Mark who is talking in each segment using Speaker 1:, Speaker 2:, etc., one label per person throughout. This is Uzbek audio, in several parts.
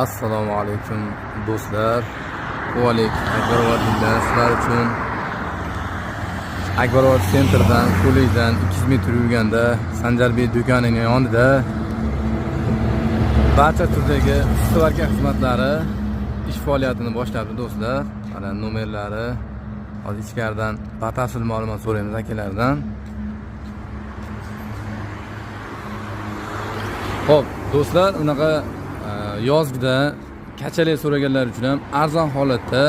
Speaker 1: Assalomu alaykum, do'stlar. Quvalik Akbarobodliklar, sizlar uchun Akbarobod centerdan, kollejdan 200 metr yurganda Sanjarbek do'konining yonida barcha turdagi svarka xizmatlari ish faoliyatini boshladi, do'stlar. Mana nomerlari. Hozir ichkaridan batafsil ma'lumot so'raymiz akalardan. Xo'p, do'stlar, unaqa yozgida kachalik so'raganlar uchun ham arzon holatda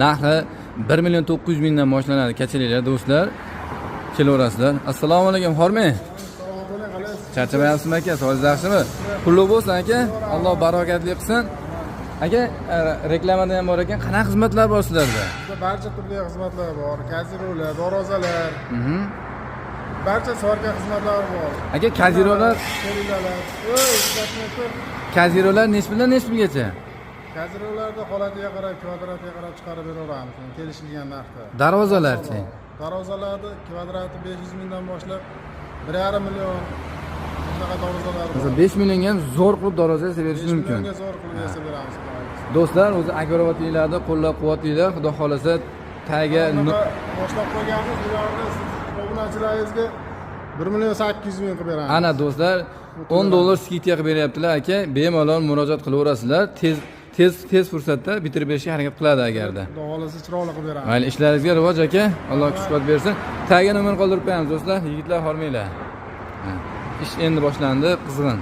Speaker 1: narxi 1 million 900 mingdan boshlanadi kachaliklar, do'stlar. Kelaverasizlar. Assalomu alaykum, hormang. Charchamayapsizmi, aka? Sog'ingiz yaxshimi? Qulluq bo'lsin, aka. Alloh barakatli qilsin. Aka, reklamada ham bor ekan. Qanaqa xizmatlar bor sizlarda?
Speaker 2: Bizda barcha turdagi xizmatlar bor. Kazirolar, darvozalar, barcha svarka xizmatlari bor.
Speaker 1: Aka, kazirolar,
Speaker 2: Kelilalar. Ey, ishlatyapti.
Speaker 1: Kazirolar nechi puldan nechi pulgacha?
Speaker 2: Kazirolarda holatiga qarab, kvadratiga qarab chiqarib beraveramiz, kelishilgan narxda.
Speaker 1: Darvozalarchi?
Speaker 2: Darvozalarni kvadrati 500 mingdan boshlab 1,5 million shunaqa darvozalar bor.
Speaker 1: Masalan, 5 millionga ham zo'r qilib darvoza yasab berish
Speaker 2: 5
Speaker 1: mumkin.
Speaker 2: millionga zo'r qilib yasab beramiz, xudo xohlasa.
Speaker 1: Do'stlar, o'zi Akbarobodliklarni qo'llab-quvvatlaylar. Xudo xolasa tagiga
Speaker 2: Bunaqa boshlab qo'yganmiz, bularni siz obunachilaringizga 1 million 800 ming qilib beramiz.
Speaker 1: Ana do'stlar, 10 dollar скидка qilib beryaptilar, aka. Bemalol murojaat qilaverasizlar. Tez tez tez fursatda bitirib berishga harakat qiladi agarda.
Speaker 2: Xudo xohlasa chiroyli qilib beramiz.
Speaker 1: Mayli, ishlaringizga rivoj, aka. Alloh kuch quvvat bersin. Tagiga nomer qoldirib qo'yamiz, do'stlar. Yigitlar, hormanglar. Ha, ish endi boshlandi, qizg'in.